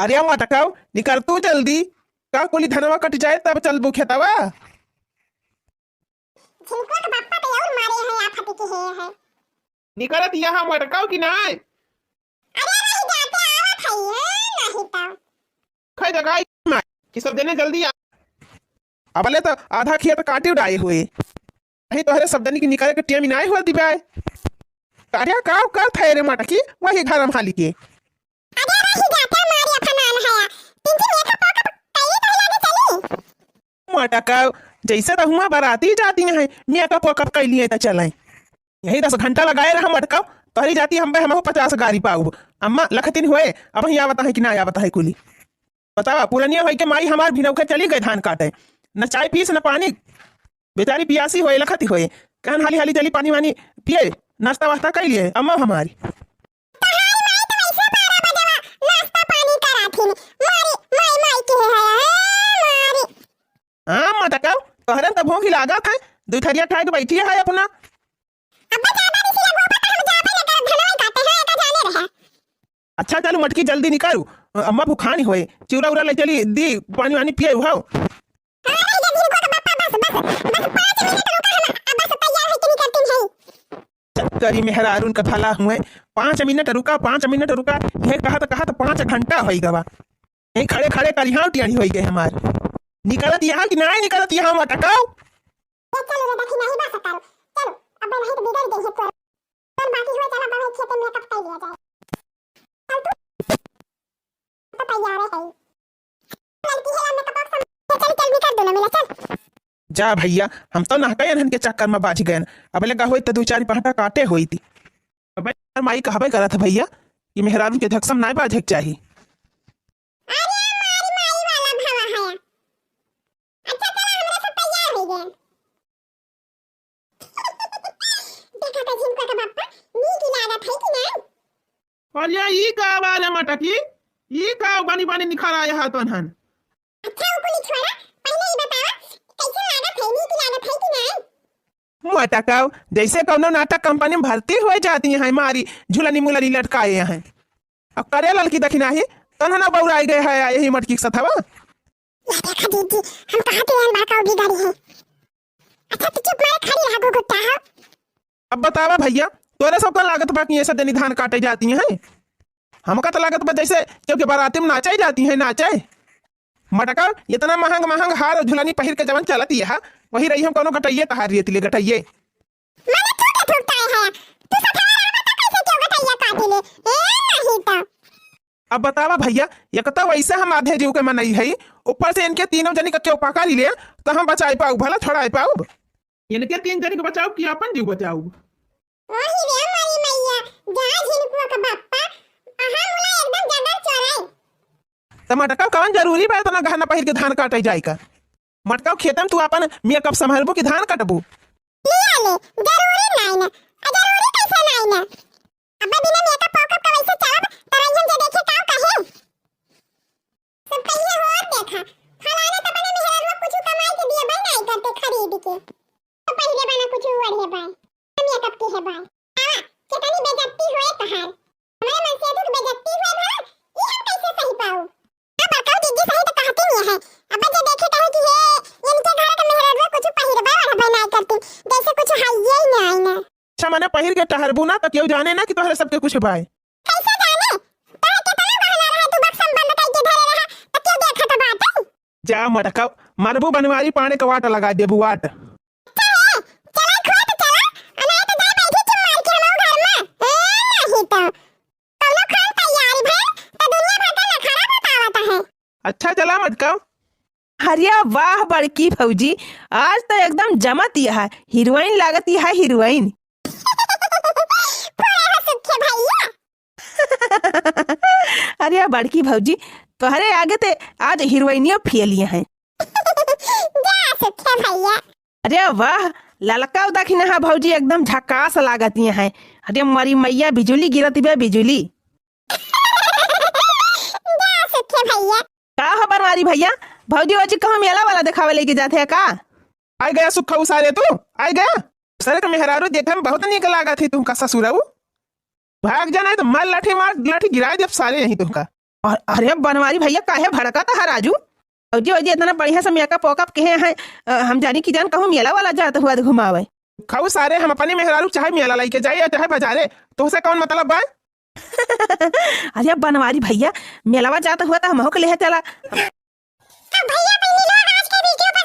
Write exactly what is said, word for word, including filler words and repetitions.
अरे मटकाऊ, निकर तू जल्दी, का कुली धनवा कट जाए तब चलबू खेतवा? झिनकुआ के बापा तो और मारे हैं, आफत के है, है। निकरत यहाँ मटकाऊ कि नाय? अरे नहीं जाते, आवत है, है, नहीं तो। खै जगाई मार कि सब जने जल्दी आ। अबले तो आधा खेत काटे उड़ाए हुए। अही तोहरे सब जने की निकरे के टेम नाय हुआ दिबाए। अरे का, का था रे मटकी, वही घर हम हाली के। अरे रही जाते मारी अपन आल है। पिंकी मेकअप वेकअप कइले तो लागे चली। मटका, जैसे तो हुआ बाराती जाती हैं, मेकअप वेकअप कइलिए तो चलें। यही दस घंटा लगाए रहा मटका, तोहरी जाती हम बे, हमहू पचास गारी पाउब। अम्मा लखतिन हुए, अब ही आवत है कि ना आवत है कुली। बतावा, पुरनिया होई के माई हमार भिनौखे चली गए धान काटे, न चाय पीस न पानी। बेचारी पियासी होए, लखती होए, कहन हाली हाली चली पानी वानी पिए, नाश्ता वास्ता कइलिए अम्मा हमारी। तोहार माई तो वैसे बारह बजे नाश्ता पानी कराथिन। मारी, माई, माई के है, है, मारी। हाँ, मटका, तोहरे तो भूख ही लागत है, दुई थरिया खाए के बैठी है अपना। अब्बा ज्यादा नहीं सिया गोबर तो हम जाबे न करब, धनवा काटे हैं, एका जाने रहे। अच्छा, चलू मटकी, जल्दी निकालू, अम्मा भुखानी होए, चिउरा उरा ले चली, दी पानी वानी पिए हो। हाँ, नहीं, जल्दी रुको तो पापा, बस, बस, बस पाँच मिनट रुका हम, अब बस तैयार है कि निकलती हैं। चक्करी मेहरारून का भला हुए, पाँच मिनट रुका, पाँच मिनट रुका, ये कहत कहत पाँच घंटा होई गवा। यही खड़े खड़े करिहाव टियानी होई गए हमार। निकलत यहाँ कि नाय निकलत यहाँ मटकाओ। ए, चलो रे, दखिनाही बस करो। चलो, अब नहीं तो बिगड़ गई है तोर। चल, बाकी हुआ, चल, अब हमें खेते में मेकअप कर लिया जाए। चल तू। तो तैयार है, है। लड़की है, मेकअप वेकअप सब। चल, चल, निकल दोनों मिला, चल। जा भैया, हम तो नहका इन्हन के चक्कर में बाझ गए। अब लगा होई तो दो चार पहटा काटे होई थी। अबे यार, माई कहबे करत है भैया कि मेहरारू के धक्सम नाय बाझे के चाही। अरे मारी माई वाला भावा है। अच्छा चला, हमरे सब तैयार हो गए। देखा तो झिनका के बापा, नीक लागत है कि नहीं? अरे ई का बारे मटकी, ई का बनी बनी निखर आया है तोहन? अच्छा वो कुली छोड़ा, पहले ही बतावा कैसे लागत है, नीक लागत है कि नहीं? मटकाओ, जैसे कौनो नाटक कंपनी में भर्ती हुए जाती हैं, मारी झुलनी मुलनी लटकाए हैं। अब करे ललकी दखिनाही, तनहना बौराई गए है, यही मटकी के सथवा। या देखा दीदी, हम कहा थे यार बड़का उगी गाड़ी है। अच्छा तू चुप मारे खड़ी रहा गुगुट्टा हो। अब बतावा भैया, तोरे सबका लागत बा कि ये सब जनी धान काटे जाती हैं? हमका तो लागत बा जैसे क्योंकि बाराती में नाचे जाती हैं, नाचे। मटका, इतना महंग महंग हार और झुलनी पहिर के जवन चलत यहा, वही रही हम कौनो गटइये तहार रेत ले गटइये। मने तू के थूकता है, तू सथवा रहबा त कैसे क्यों गटइया काटे ले? ए नहीं तो। अब बतावा भैया, एक तो वैसे हम आधे जीव के मनई है, ऊपर से इनके तीनों जनी का क्यों पकड़ ले, तो हम बचाए पाऊ, भला छोड़ाए पाऊ? इनके तीन जनी के बचाऊ कि अपन जीव बचाऊ? वही रे हमारी मैया, जा झिनकुआ का बाप्पा, अहा मुला एकदम जगर चोराई। त मटका कौन जरूरी बा इतना गहना पहिर के धान काटे जाए का? मटका खेतम तू अपन मेकअप संभालबू कि धान कटबू? लिया ले, जरूरी नाई ना। आ जरूरी कैसे नाई ना? अब्बा बिना मेकअप वेकअप का वैसे चलब, त रंजन जे देखे का कहे? सब कहिए हो और देखा, फलाने त बने मेहररुआ कुछ कमाई के दिए बा नाई करते खरीद के। तो पहले बना कुछ ओढ़े बा, मेकअप के है बा। आवा, कितनी बेइज्जती होए तहार। हमारे मन से अधिक बेइज्जती हुए भला, ई हम कैसे सही पाऊ? हाँ, बड़काऊ दीदी सही तो कहती नहीं है। अब जे देखे कहे कि ये, इनके घर के मेहररुआ कुछ पहिरबे ओढ़बे नाय करती, जैसे कुछ है ही नहीं ना। अच्छा, मने पहिर के टहरबू ना, तो केहू जाने ना कि तोहरे सबके कुछ बाय। कैसे जाने? तोहरे कितना गहना रहे, तू बक्सम बंद करके धरे रहा, तो क्यों देखत बाटे? जा मटका, मरबू बनवारी पाने का वाट लगा देबू वाट। अच्छा है, चला खोत चला, अनाए तो जाए बैठी चुप मार के हमारे घर में। ए, नहीं तो। कौनो काम तैयारी भइल, तो दुनिया भर का नखरा बतावत है। अच्छा चला मटका। अरे वाह बड़की भौजी, आज तो एकदम जमत यह है, हीरोइन लागत यह है, हीरोइन। पूरे हो सुखे भैया। अरे बड़की भौजी, तोहरे आगे ते आज हीरोइनियो फेल हैं। जा सुखे भैया। अरे वाह, ललका दखिनहा भौजी एकदम झकास लागत हैं। अरे मरी मैया, बिजुली गिरत बे, बिजुली। जा सुखे भैया। का हो बनवारी भैया, भौजी वौजी कहूँ मेला वाला देखावे लेके जात है का? आइ गया सुखऊ सारे तू, आइ गया। सारे का मेहरारू देखे में बहुत नीक लागत ही तुमका ससुरऊ। भाग जा नहीं तो मार लाठी, मार लाठी गिराइ देब सारे यहीं तुमका। अरे बनवारी भइया, काहे भड़कत ह राजू? भौजी, भौजी, इतना बढ़िया से मेकअप वेकअप किहे हैं, अ, हम जानी कि जान कहूँ मेला वाला जात हुआ घुमावे। खाऊ सारे, हम अपनी मेहरारू चाहे मेला लइके जाई या चाहे बजारे, तोहसे कौन मतलब बा? अरे बनवारी भइया, मेलावा जात हुआ त हमहू के लेहे चला। अब भइया, पहले लोग आज के वीडियो